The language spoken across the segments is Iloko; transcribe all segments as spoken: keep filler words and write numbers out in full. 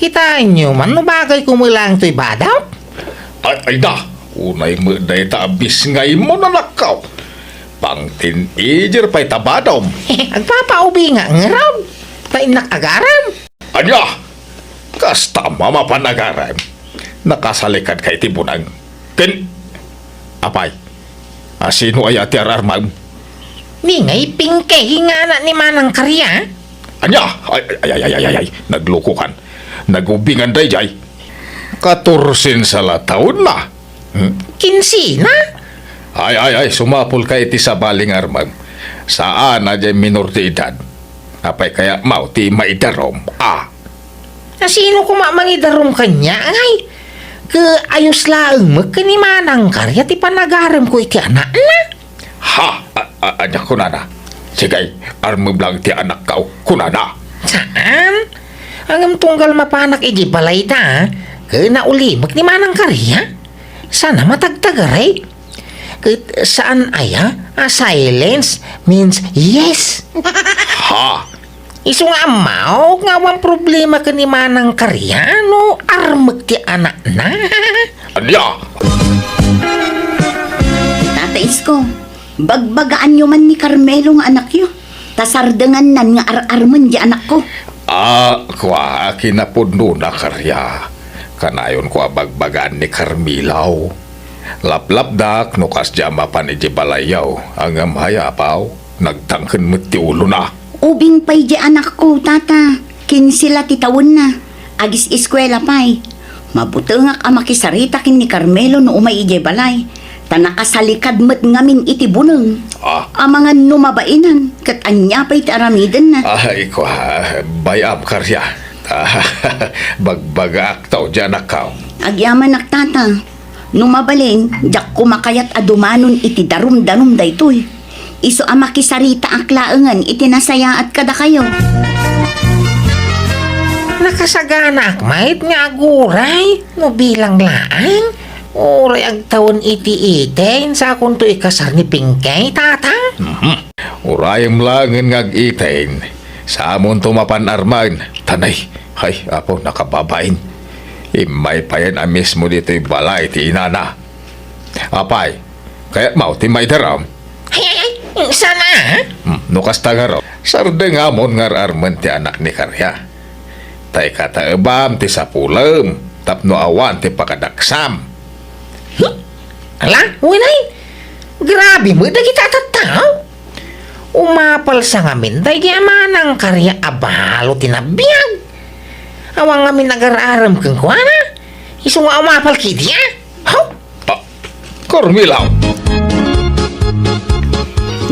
Kitaenyo man no bagay ko met laeng toy badom? Ay, ay da! Unay met dayta a bisngaymo, anakko. Pang-teenager pay ta badom. Agpapaubingak ngarud. Ta innak agarem. Ania? Kasta a mapan agarem? Nakasalikadka iti buneng. Ken, apay, a sino aya ti ar-armem? Ni nga ipingkay nga anak ni Manang Karya. Ania? Ay, ay, ay, ay, ay, ay, ay. Naglukokan. Nagubingan dayjay. Katorsen sa la taonna. Hmm? Kinsena? Ay, ay, ay, sumapulka iti sabali nga armem. Saan a diay minor de edad. Apay kayat maw ti maidarom? Ah. A sino koma mangidarom kaniak, ngay? Ket ayos laeng met ken ni Manang Karya ti panagaremko iti anakna. Ha? A, a, ania kunana? Sige, armem laeng ti anakko, kunana. Saan? Ngem tunggal mapanak idiay balayda, ket naulimek ni Manang Karya. Saan a matagtagari? Ket saan aya a silence means yes? Ha? Isu nga ammok nga awan problema ken ni Manang Karya no armek ti anakna. Ania? Tata Isko, bagbagaanyo man ni Carmelo nga anakyo, ta sardengannan nga ar-armen ti anakko. Ah, kua, a kinapudnona, Karya. Kanayonko a bagbagaan ni Carmelo. Laplapdak no kasdiay a mapan idiay balayyo, ngem hay apaw, nagtangken met ti ulona. Ubing pay diay anakko, tata. Kinse la ti tawenna. Agis-eskuela pay. Mabutengak a makisarita ken ni Carmelo no umay idiay balay. Ta nakasalikad met ngamin iti buneng. Ah. Amangan no mabainan, ket ania pay ti aramidenna? Ay, kua, bay-am, Karya. Bagbagaak ta diay anakko. Agyamanak, tata. No mabalin, diak koma kayat a dumanon iti darumdanum daytoy. Isu a makisaritaak laengen iti nasayaat kadakayo. Nakasaganaak met nga aguray no bilang laeng. Uray agtawen iti eighteen, sakonto ikasar ni Pingkay, tata. Mhm. Urayem laengen nga ag-eighteen, samonto mapan armen. Tanay, hay, apo, nakababain. Immay payen a mismo ditoy balay ti inana. Apay, kayatmo ti maidarom? Ay, ay, ay, sana, ha? Hmm, no kasta ngarud, sardengamon nga ar-armen ti anak ni Karya. Ta ikataebam ti sapulem tapno awan ti pakadaksam. Hmm? Ala, uy, nay, grabe met dagiti a tattao. Umapalsa ngamin daydi a Manang Karya a balo ti nabiag. Awan ngamin agar-arem kenkuana. Isu nga umapal kidi, a? Haw? Ah, Carmelo!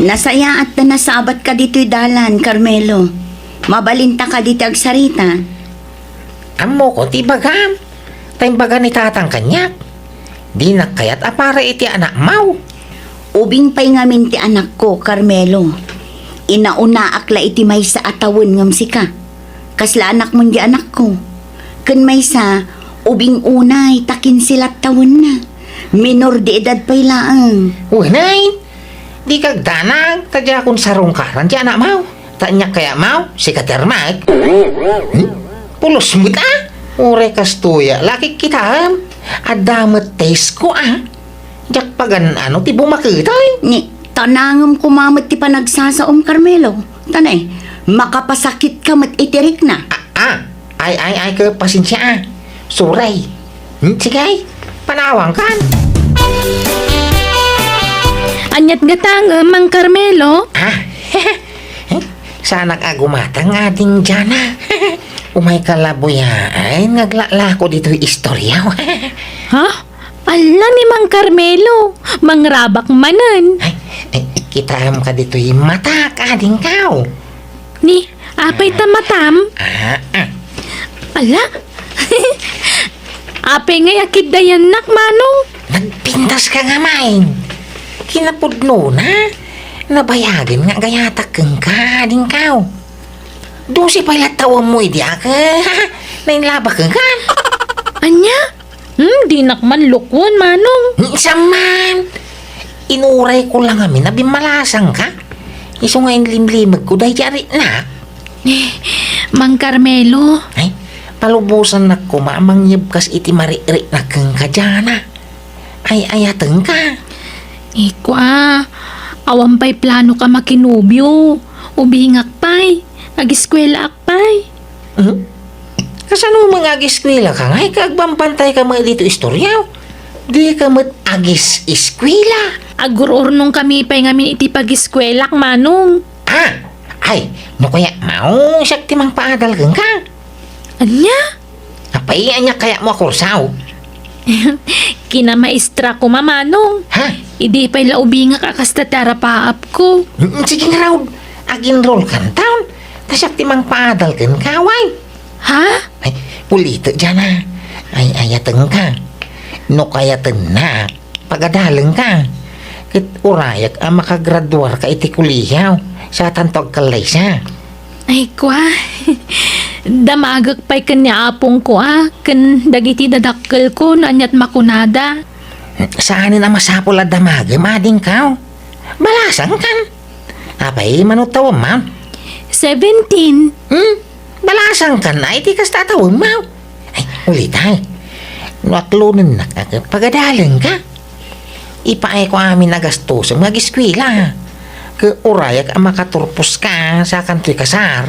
Nasayaat ta nasaabatka ditoy dalan, Carmelo. Mabalinta kadi ti agsarita? Ammokon ti ibagam. Ta imbaga ni tatang kaniak, dinak kayat a para iti anakmo. Ubing pay ngamin ti anakko, Carmelo. Inaunaak la iti maysa a tawen ngem sika. Kasla anakmon di anakko. Ken maysa, ubing unay ta kinse la tawenna. Minor de edad pay laeng. Wenay, dika agdanag ta diakon sarungkaran ti anakmo. Ta ania kayatmo, sika ti armek? Hmm? Pulos met a? Uray kastoy a, lakik kitaem. Adda met test ko a. Diak pagan-ano ti bumaketoy. Ni, tanangem koma met ti panagsasaom, Carmelo. Tanay, makapasakitka met iti rikna. Ah, ah. Ay, ay, ay, ke, pasensia a. Suray. Hmm, sige, ay. Panawangkan. Aniat gatangem, Mang Carmelo? Ah, saanak a gumatang, Ading Jana. Umayka la buyaen nga aglalako ditoy istorya. Ha? Ala ni Mang Carmelo, mangrabak manen. Ay, ay, kitaem ka ditoy matak, adingko. Ni, apay ta matam? Ah, ah. Ala? Apay ngay a kiddayannak, Manong? Nagpintas ka nga, Maing. Kinapudnona, nabayagen nga agayatak kenka, adingko. Dose pay la tawenmo idi ak, nainlabak kenka. Ania? Hmm, dinak man lukon, Manong. Saman, inuray ko lang amin a bimmalasang ka. Isu nga inlimlimeg ko daydi a rikna. Eh, Mang Carmelo. Ay, Palubosannak koma a mangyebkas iti maririknak kenka, Jana. Ay-ayatenka. Ikua, awan pay plano ka makinobio. Ubingak pay. Agiskuelaak pay. Hmm? Kasano nga agiskuelaka ngay ket agbambantayka met ditoy istorya? Dika met agis-eskuela. Agur-urnongkami pay ngamin iti pagiskuelak, Manong. Ah! Ay, no kaya, maong siak ti mangpaadal kenka. Ania? Apay, ania kayatmo a kurso? Kinamaestra ko, Manong. Ha? Idi pay la ubingak a kasta ti arapaapko. Mm, sige ngarud, ag-enroll kanton. Ta siak ti mangpaadal kenka, way. Ha? Ay, ulitek, Jana. Ay-ayatenka. No kayatennak, pagadalenka. Ket urayak a makagraduarka iti kolehiyo, satanto agkallaysa. Ay, kua. Damagek pay ken ni apongko a, ken dagiti dadakkelko no aniat makunada. Saanen a masapul a damagem, adingko. Balasangkan. Apay, mano tawemmo? Seventeen. Hmm? Balasangkan a iti kasta a tawemmo. Ay, ulitay. No aklonennak a ket pagadalenka. Ipaayko amin a gastosem nga agiskuela. Ket urayak a makaturposka, sakanto ikasar.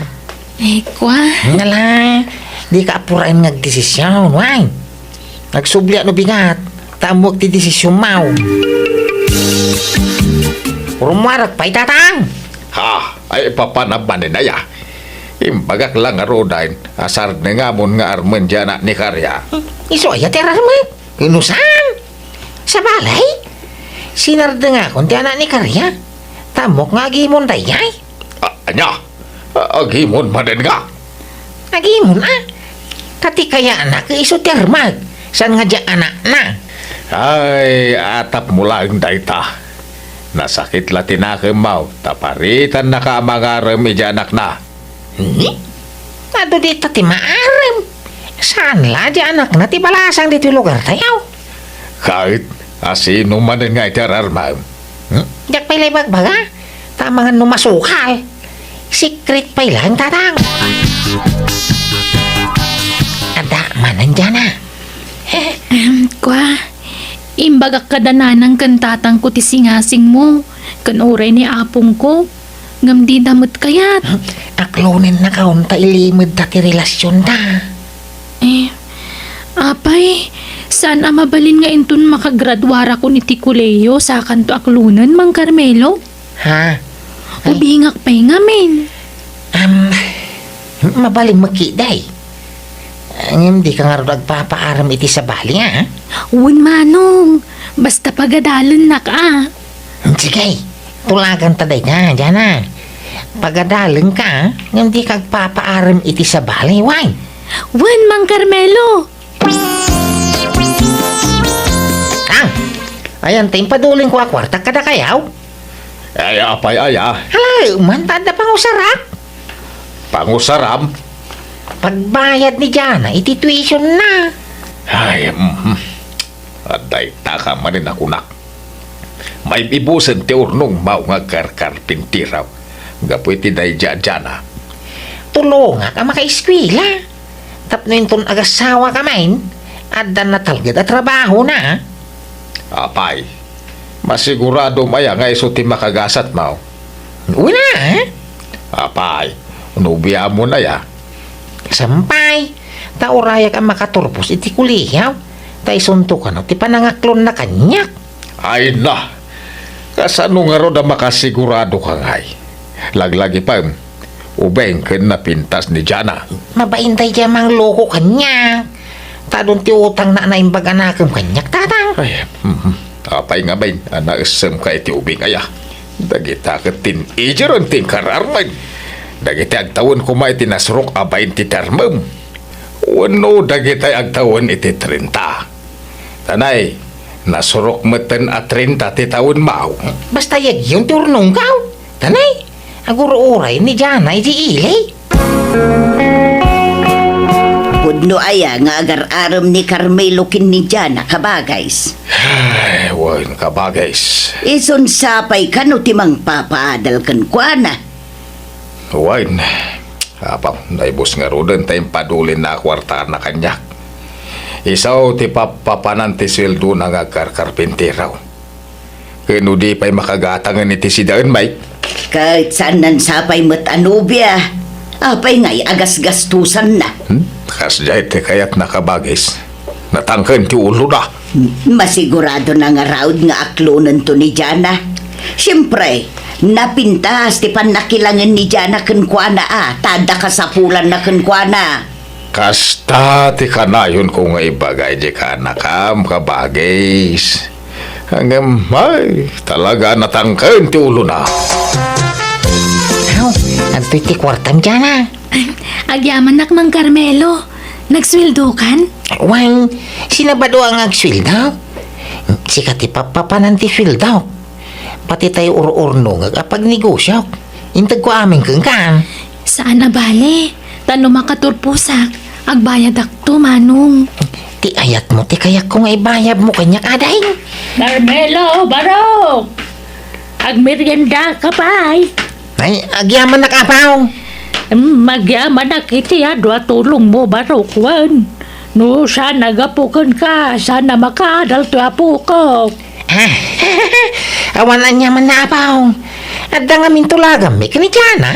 Ay, kua. Ngala, dika apuraen nga agdesision, way. Agsubliak no bigat, ta ammoak ti desisionmo. Rummuarak pay, Tatang! Ha? Ay, papanam manen aya? Imbagak la ngaruden a sardengam nga armen ti anak ni Karia. Isu aya ti ararmek? Ken no saan? Sa balay? Sinardengakon ti anak ni Karia. Ta ammok nga agimon daydiay. A-, ania? A-, agimon manen nga? Agimon, a. Ta ti kayatna ket isu ti armek, saan nga diay anakna. Ay, atapmo laeng dayta. Nasakit la ti nakemmo, ta paritannaka a mangarem idiay anakna. Hmm? Adu dita ti maarem. Saan la diay anakna ti balasang ditoy lugartayo? Ket, asino manen nga iti ararmem? Hmm? Diak pay la ibagbaga. Ta amangan no masukal. Secret pay laeng, Tatang. Adda manen diay a. Ahem, kua, imbagak kada nanang ken tatangko ti singasingmo, ken uray ni apongko, ngem dida met kayat. Aklonennakon ta ilimedta ti relasionda. Eh, apay, saan a mabalin nga inton makagraduarakon iti kolehiyo, sakanto aklonen, Mang Carmelo? Ha? Ay. Ubingak pay ngamin. Am, mabalin met ketdi. Ngem dika ngarud agpapaarem iti sabali, a? Wen, Manong. Basta pagadalennak, a. Sige, tulaganta dayta, Jana. Pagadalenka, a? Ngem dika agpapaarem iti sabali, way. Wen, Mang Carmelo. A, ayan ta impadulinko a kuarta kadakayo. Ay, apay aya? Hala, man, ta adda pangusarak. Pangusaram? Pagbayad ni Jana iti tuition na. Ay, mhm. Adda itaka manen a kunak. Maibibusen ti urnongmo nga agkarkarpintiro gapu iti daydi a Jana. Tulongak a makaeskuela. Tapno inton agasawaka manen, adda natalged a trabahona. Apay, masiguradom aya nga isu ti makagasatmo? Wen a, eh? Apay, nobiamon aya? Saan pay, ta urayak a makaturpos iti kolehiyo, ta isunto kano ti panangaklonna kaniak. Ay na! Kasano ngarud a makasiguradoka ngay? Laglagipem, ubing ken napintas ni Jana. Mabain daydi a mangloko kaniak. Ta adun ti utangna a naimbag a nakem kaniak, Tatang. Ay, mhm. Apay ngamin a naessemka iti ubing aya? Dagita ket teenager ti inkararmed. Dagiti agtawen koma iti nasurok a bain ti termem. Wenno dagitay agtawen iti trenta. Tanay, nasurok metten a trenta ti tawenmo. Basta yagyon ti urnongko. Tanay, agur-uray ni Jana iti ili. Pudno aya nga agar-arem ni Carmelo ken ni Jana, kabagays? Ay, wen, kabagays. Isun sapay kano ti mangpapaadal kenkuana? Wen, Apo, naibus ngaruden ta impadulin na a kuartana kaniak. Isu ti pappapanan ti sueldona nga agkarkarpintero. Ken no di pay makagatangen iti sidaen, Mike? Ket saan sapay met a nobia. Apay ngay a gasgastosanna? Hmm? Kasdiay ti kayatna, kabagis. Natangken ti ulona. M-, masigurado na ngarud nga aklonento ni Jana. Siempre, napintas ti pannakilangen ni Jana kenkuana a, ta adda kasapulanna kenkuana. Kasta ti kanayonko nga ibaga iti kaanakam, kabagis. Ngem, ay, talaga natangken ti ulona. Aw, adtoy ti kuartam, Jana. Agyamanak, Mang Carmelo. Nagsueldokan? Wen, sino bado nga agsueldo? Sika ti pappapanan ti sueldok. Pati tay ur-urnongek a pagnegosiok. Integko amin kenka. Saan a bale. Ta no makaturposak, agbayadakto, Manong. Ti ayatmo ti kayatko nga ibayadmo kaniak, ading. Carmelo, Barok! Agmeriendaka pay. Ay, agyamanak, Apo. Mm, agyamanak iti adu a tulongmo, Barok, wen. No saan a gapu kenka, saan a makaadal ti apokok. Ah, awan aniamanna, Apo. Adda ngamin tulaganmi ken ni Jana.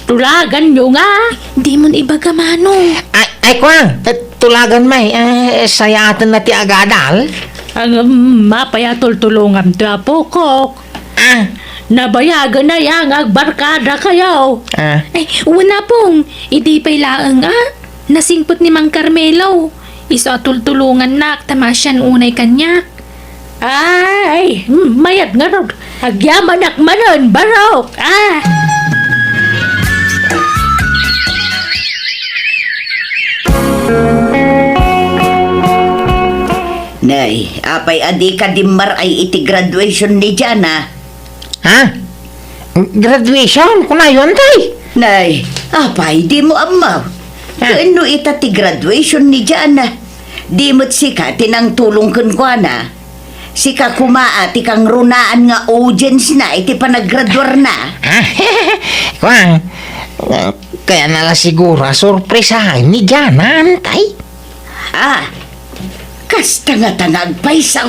Tulaganyo nga? Dimon ibaga, Manong. Ay, ay, kua, eh, tulagan may, eh, sayaatenna ti agadal. Ang, um, apay a tultulongam ti apokok. Ah. Nabayagen aya nga agbarkadakayo? Ah. Ay, wen, Apong, idi pay laeng, ah. Nasingpet ni Mang Carmelo. Isu a tultulongannak ta maasian unay kaniak. Ay, hmm, mayat ngarud. Agyamanak manen, Barok. Ah. Nay, apay a dika dimmaray iti graduation ni Jana? Ha? Graduation? Kunayon, tay? Nay, apay, dimo ammo? Ah. Ken no ita ti graduation ni Jana, di met sika ti nangtulong kenkuana. Sika koma a ti kangrunaan nga audience na iti panaggraduarna. Ah, kuan, kayatna la siguro a sorpresaen ni Jana, tay? Ah, kasta ngata nga agpayso.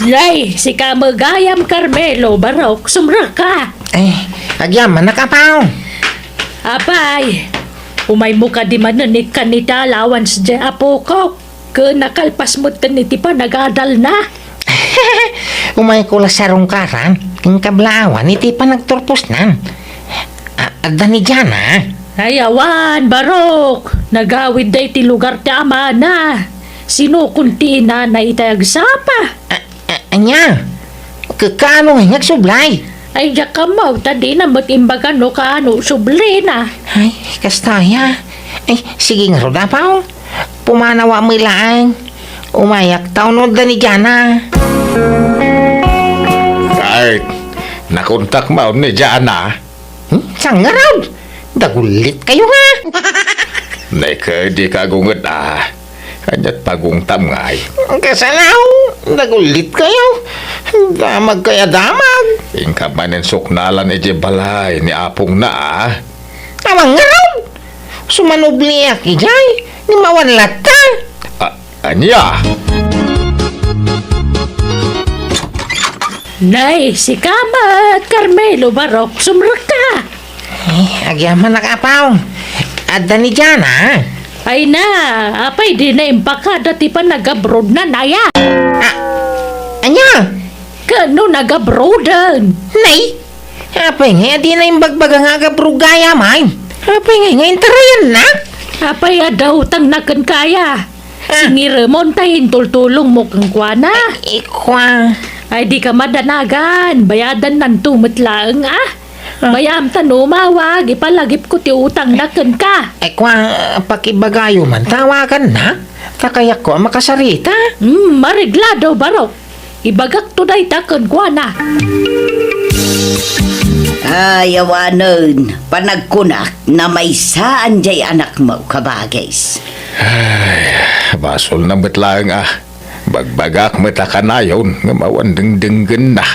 Nay, sika met gayam, Carmelo, Barok, sumrekka. Eh, agyamanak, Apo. Apay, umaymo kadi manen ikkan iti allowance diay apokok. Ken nakalpas metten iti panagadalna. Umayko la sarungkaran ken kablaawan iti panagturposnan. A-, adda ni Jana? Ay, awan, Barok. Nagawidda iti lugar ti amana. Sinukon ti inana itay agsapa. A-, a-, ania? Ka-, kaano nga agsublay? Ay, diak ammo, ta dina met imbaga no kaano sublina. Ay, kasta aya. Ay, sige ngarud, Apo. Pumanawa met laeng. Umayak ta unay adda ni Jana. Ay, nakontak manen ni Jana. Hmm? Saan ngarud? Dagullit kayo, ha? Nay, kadi ka agunged, ah. Aniat pagungtam ngay? Kasano? Dagullit kayo. Damag kaya damag. Inka manen suknalan iti balay ni apongna, ah. Awan ngarud. Sumanubliak idiay, ngem awan latta. A-, ania? Nay, sika met, Carmelo Barok, sumrekka. Eh, agyamanak, Apo. Adda ni Jana? Ay na, apay dina impakada ti panagabroadna, aya? A-, ania? Ken no nagabroaden? Nay, apay ngay a dina imbagbaga nga agabroad gayam? Apay ngay nga intarayanna? Apay a dautangna kenka, aya? Ah. Singiremon ta intultulongmo kenkuana. Ay, ikua. Ay, dika madanagan. Bayadannanto met laeng, ah. Ah. Mayam ta no umawag, ipalagipko ti utangna kenka. Ikua, pakibagayo man, tawagannak. Ta kayatko a makasarita. Hmm, mareglado, Barok. Ibagakto dayta kenkuana. Ay, awanen, panagkunak, namaysaan diay anakmo, kabagis. Ay, basolna met laeng a. Bagbagak met a kanayon, ngem awan dengdenggenna.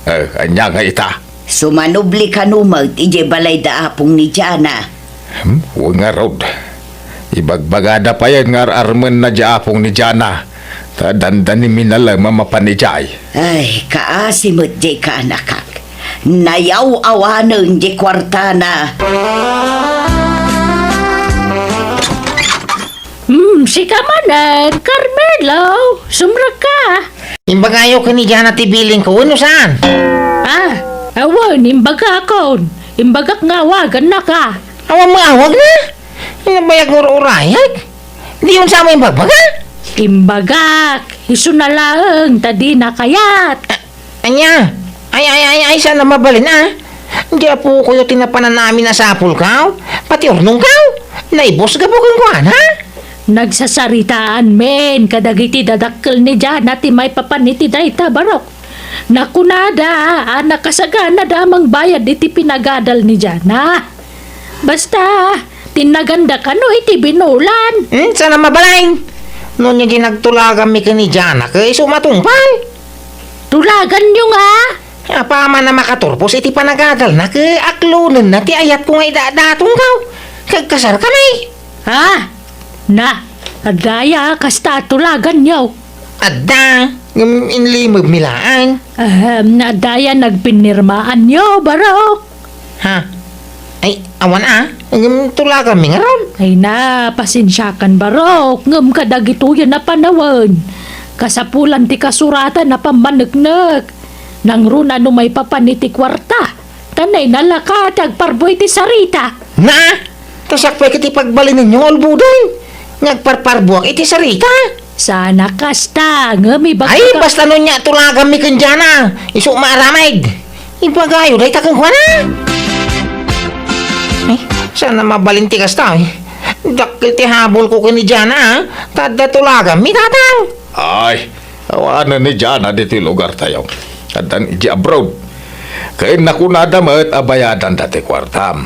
Eh, ania ngay ita? Sumanubli kano met idiay balay da apong ni Jana. Hmm, wen ngarud. Ibagbagada payen nga ar-armenna diay apong ni Jana. Ta dandani minalem a mapan idiay. Ay, kaasi met diay kaanakak. Nayaw-awanen diay kuartana. Hmm, sika manen, Carmelo, sumrekka. Imbagayo ken ni Jana ti bilingko, wenno saan? Ah, awan, imbagakon. Imbagak nga awagannaka. Awan mo awagna? Nabayag nga ur-urayag? Diyon sa mo imbagbaga? Imbagak, isuna laeng, ta dina kayat. Ania? Ay, ay, ay, ay, saan a mabalin, a? Diay apokoyo ti napanan amin a sapulkaw, pati urnongkaw. Naibus gapu kenkuana. Nagsasaritaan men kadagiti dadakkel ni Jana ti maipapan iti dayta, Barok. Nakunada a nakasaganada a mangbayad iti pinagadal ni Jana. Basta, tinnaganda kano iti binulan. Hmm, saan a mabalin? No nia di nagtulaganmi ken ni Jana, ket isu matungpal. Tulaganyo nga? Apaman a makaturpos iti panagadalna, ket aklonenna ti ayatko nga idadatongkaw. Ket kasarkami. Ha? Na, adda aya kasta a tulaganyo? Adda, ngem inlimebmi laeng. Ahem, adda aya nagpinirmaanyo, Barok? Ha? Ay, awan a. Ngem tulaganmi ngarud. Ay na, pasensiakan, Barok, ngem kadagitoyen a panawen, kasapulan ti kasuratan a pammaneknek. Nangruna no maipapan iti kuarta, ta nainalaka ti agparbo iti sarita. Na! Ta siak pay ket ipagbalinenyo nga ulboden nga agparparbuak iti sarita. Saan a kasta, ngem ibagak. Ay, basta no nia tulaganmi ken Jana, isu maaramid. Ibagayo dayta kenkuana. Ay, saan a mabalin ti kasta, eh. Dakkel ti habol ko ken ni Jana, a. Ta adda tulaganmi, Tatang. Ay, awanen ni Jana ditoy lugartayo. Addan idiay abroad. Ken nakunada met a bayadanda ti kuartam.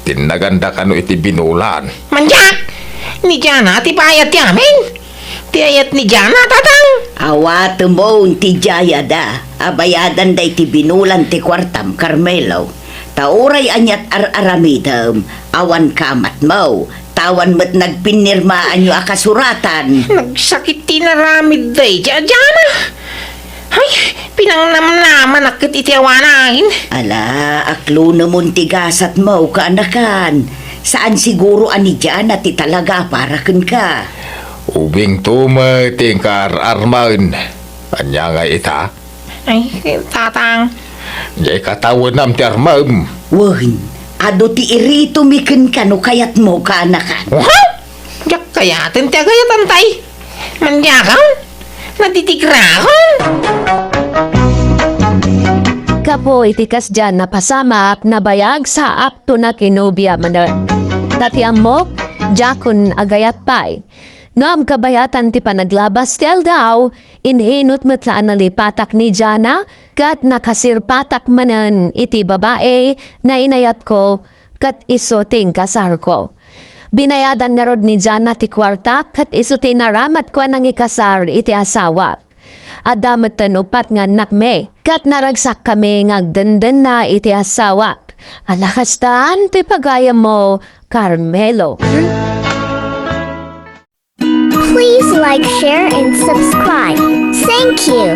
Tinnaganda kano iti binulan. Mandiak! Ni Jana ti bayad ti amin. Ti ayat ni Jana, Tatang. Awatemon ti diay ayada a bayadanda iti binulan ti kuartam, Carmelo. Ta uray aniat ar-aramidem, awan kamatmo, ta awan met nagpinirmaanyo a kasuratan. Nagsakit ti inaramid daydi a Jana. Ay, pinangnamnamanak ket iti awanen. Ala, aklonemon ti gasatmo, kaanakan. Saan siguro a ni Jana ti talaga a para kenka. Ubingto met ti inkaar-armen. Ania nga ita? Ay, Tatang. Diay katawenam ti armem. Wen, adu ti iritomi kenka no kayatmo, kaanakan. Wow! Diak kayaten ti agayatan tay. Mandiakon? Natitikrakon? Gapu iti kasdiay a napasamak, nabayag sa apto na kinubia manen. Ta ti ammok, diakon agayat pay. Ngem kabayatan ti panaglabas ti aldaw, inhinut met la a nalipatak ni Jana, ket nakasirpatak manen iti babai nga inayatko, ket isu ti inkasarko. Binayadan ngarud ni Jana ti kuarta, ket isu ti inaramatko a nangikasar iti asawak. Adda metten uppat nga annakmi, ket naragsakkami nga agdendenna iti asawak. Ala kastan ti pagayammo, Carmelo. Please like, share, and subscribe. Thank you.